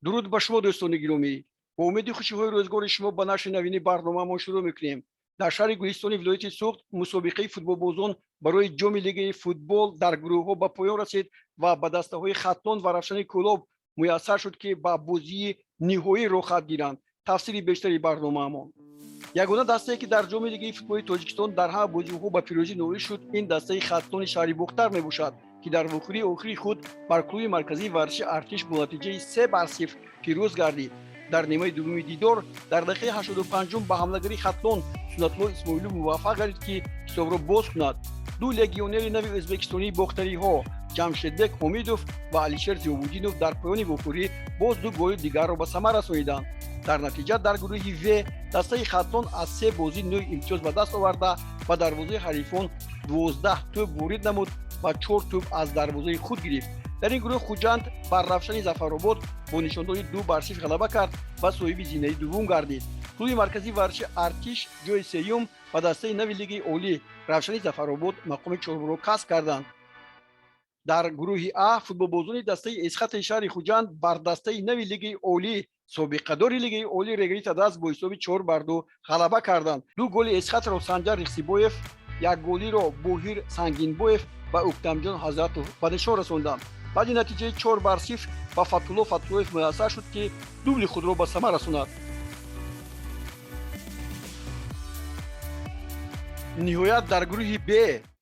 Дуруд ба шумо, дӯстони гиромӣ. Бо умеди хушиҳои рӯзгори шумо ба нашри навини барномаамон шурӯъ мекунем. Дар шаҳри Гулистони вилояти Суғд мусобиқаи футболбозон барои ҷоми лигаи футбол дар гурӯҳҳо ба поён расид ва ба дастаҳои Хатлон ва Равшани Кӯлоб муяссар шуд, ки ба бозии ниҳоӣ роҳхат гиранд. Тафсири бештари барномаамон. Ягона дастае, ки дар ҷоми лигаи футболи Тоҷикистон дар ҳама бозиҳо ба пирӯзӣ ноил шуд, ин дастаи Хатлони шаҳри Бохтар мебошад, ки дар вохӯрии охири худ бар клуби марказии варзиши Артиш бо натиҷаи 3-0 пирӯз гардид. Дар нимаи дуввуми дидор дар дақиқаи 85-ум ба ҳамлагари Хатлон Суннатулло Исмоилов муваффақ гардид, ки ҳисобро боз кунад. Ду легионери нави ӯзбекистонии бохтариҳо, Ҷамшедбек Ҳомидов ва Алишер Зиёвуддинов, дар поёни вохӯрӣ боз ду голи дигарро ба самар расониданд. Дар натиҷа дар гурӯҳи В дастаи Хатлон аз се бозӣ нӯҳ имтиёз ба даст оварда, ба дарвозаи ҳарифон 12 тӯб ворид намуд ва чор тӯб аз дарвозаи худ гирифт. Дар ин гурӯҳ Хуҷанд бар Равшани Зафаробод бо нишондоди 2-0 ғалаба кард ва соҳиби зинаи дуввум гардид. Клуби марказии варзиши Артиш ҷои сеюм ва дастаи нави лигаи олӣ Равшани Зафаробод мақоми чорумро касб карданд. Дар гурӯҳи А футболбозони дастаи Эсхати шаҳри Хуҷанд бар дастаи нави лигаи олӣ, собиқадори лигаи олӣ Регри Тадаз бо ҳисоби 4-2 ғалаба карданд. Ду голи Эсхатро Санҷар Рихсибоев, як голиро Боҳир Сангинбоев ва Уктамҷон Ҳазратов ба нишон расонданд. Баъди натиҷаи 4-0 ба Фатулло Фатуллоев муяссар шуд, ки дубли худро ба самар расонад. Ниҳоят, дар гурӯҳи Б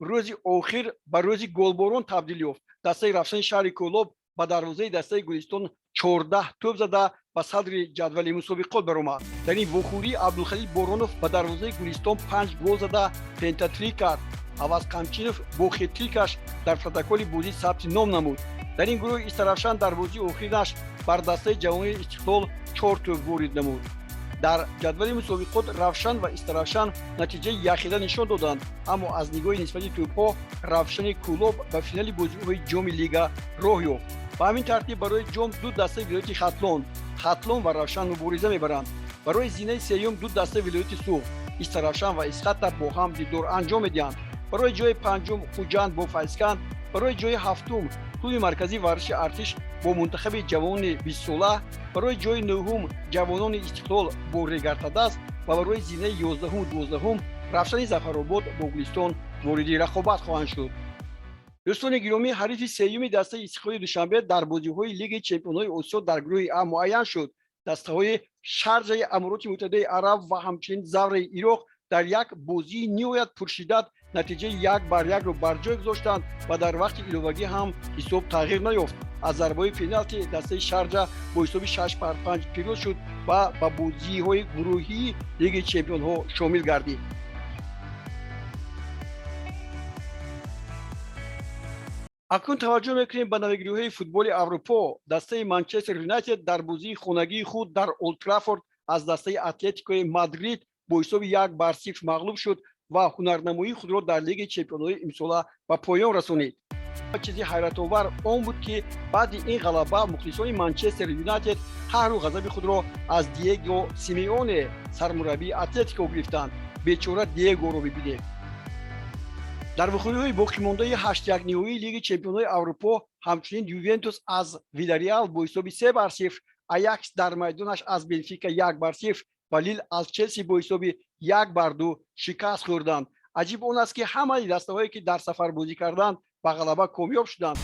рӯзи охир ба рӯзи голборон табдил ёфт. Дастаи Равшани шаҳри Кӯлоб ба дарвозаи дастаи Гулистон 14 тӯб зада, ба садри ҷадвали мусобиқот баромад. Дар ин вохӯрӣ Абдулхалил Боронов ба дарвозаи Гулистон панҷ гол зада, пентатрик кард. Аваз Қамчинов бо хет-трикаш дар протоколи бозӣ сабти ном намуд. Дар ин гурӯҳ Истаравшан дар бозии охиринаш бар дастаи ҷавонони Истиқлол чор тӯб ворид намуд. Дар ҷадвали мусобиқот Равшан ва Истаравшан натиҷаи якхела нишон доданд, аммо аз нигоҳи нисбати тӯбҳо Равшани Кӯлоб ба финали бозиҳои ҷоми лига роҳ ёфт. Ба ҳамин тартиб барои ҷом ду дастаи вилояти Хатлон, Хатлон ва Равшан мубориза мебаранд. Барои зинаи сеюм ду дастаи вилояти Суғд, Истаравшан ва Исхата бо ҳам дидор анҷом медиҳанд. Барои ҷои панҷум Хуҷанд бо Файзканд, барои ҷои ҳафтум клуби марказии варзиши Артиш бо мунтахаби ҷавонони бистсола, барои ҷои нӯҳум ҷавонони Истиқлол бо Регартадаз ва барои зинаи 11-уму 12-ум Равшани Зафаробод бо Гулистон вориди рақобат хоҳанд шуд. Дӯстони гиромӣ, ҳарифи сеюми дастаи Истиқлоли Душанбе дар бозиҳои лигаи чемпионҳои Осиё дар гурӯҳи А муайян шуд. Дастаҳои Шарҷаи Амороти Муттаҳидаи Араб ва ҳамчунин Завраи Ироқ дар як бозии ниҳоят пуршиддат натиҷаи 1-1-ро бар ҷой гузоштанд ва дар вақти иловагӣ ҳам ҳисоб тағйир наёфт. Аз зарбаҳои пеналти дастаи Шарҷа бо ҳисоби 6-5 пирӯз шуд ва ба бозиҳои гурӯҳии лигаи чемпионҳо шомил гардид. Акнун таваҷҷӯҳ мекунем ба навигириҳои футболи Аврупо. Дастаи Манчестер Юнайтед дар бозии хонагии худ дар Олд Траффорд аз дастаи Атлетикои Мадрид бо ҳисоби 1-0 мағлуб шуд ва ҳунарнамоии худро дар лигаи чемпионҳои имсола ба поён расонид. Чизи ҳайратовар он буд, ки баъди ин ғалаба мухлисони Манчестер Юнайтед қаҳру ғазаби худро аз Диего Симеоне, сармураббии Атлетико, гирифтанд. Бечора Диегоро бибинед. Дар вохӯриҳои боқимондаи ҳаштякниҳоии лигаи чемпионҳои Аврупо ҳамчунин Ювентус аз Вилареал бо ҳисоби 3-0, Аякс дар майдонаш аз Бенфика 1-0 ва Лил аз Челси бо ҳисоби 1-2 шикаст хӯрданд. Аҷиб он аст, ки ҳамаи дастаҳое, ки дар сафар бозӣ карданд, ба ғалаба комёб шуданд.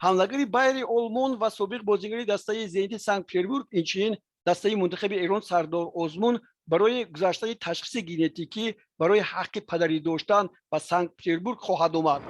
Ҳамлагари Байери Олмон ва собиқ бозигари дастаи Зенити Санкт Петербург, инчунин дастаи мунтахаби Эрон Сардор Озмун барои гузаштани ташхиси генетикӣ барои ҳаққи падарӣ доштан ба Санкт Петербург хоҳад омад.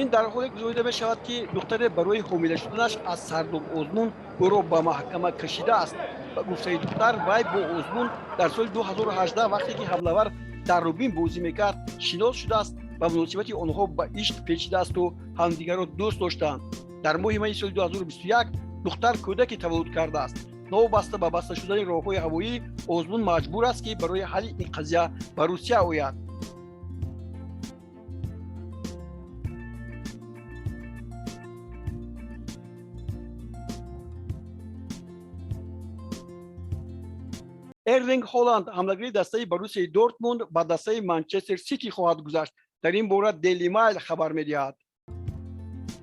Ин дар ҳоле гузорида мешавад, ки духтаре барои ҳомила шуданаш аз Сардор Озмун ӯро ба маҳкама кашидааст. Ба гуфтаи духтар, вай бо Озмун дар соли 2018, вақте ки ҳамлавар дар Рубин бозӣ мекард, шинос шудааст ва муносибати онҳо ба ишқ печидаасту ҳамдигарро дӯст доштанд. Дар моҳи майи соли 2021 духтар кӯдаке таваллуд кардааст. Новобаста ба баста шудани роҳҳои ҳавоӣ, Озмун маҷбур аст, ки барои ҳалли ин қазия ба Русия ояд. Эрлинг Холланд, ҳамлагари дастаи Боруссияи Дортмунд, ба дастаи Манчестер Сити хоҳад гузашт. Дар ин бора Дейли Майл хабар медиҳад.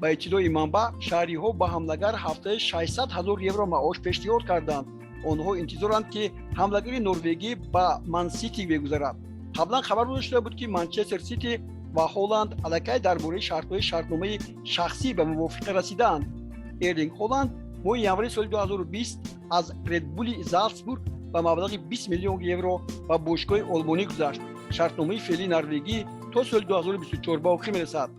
Ба иттилои манбаъ, шаҳриҳо ба ҳамлагар ҳафтаи 600 ҳазор евро маош пешниҳод карданд. Онҳо интизоранд, ки ҳамлагари норвегӣ ба Мансити мегузарад. Қаблан хабар дода шуда буд, ки Манчестер Сити ва Ҳоланд аллакай дар бораи шартҳои шартномаи шахсӣ ба мувофиқа расидаанд. Эрлинг Ҳоланд моҳи январи соли 2020 аз Редбули Залцбург ба маблағи 20 миллион евро ба бошгоҳи олмонӣ гузашт. Шартномаи феълии норвегӣ то соли 2024 ба охир мерасад.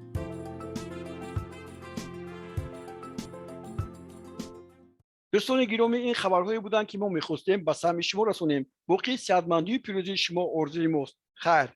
Дӯстони гиромӣ, ин хабарҳое буданд, ки мо мехостем ба самъи шумо расонем. Боқӣ сеҳатмандию пирӯзии шумо орзуи мост. Хайр.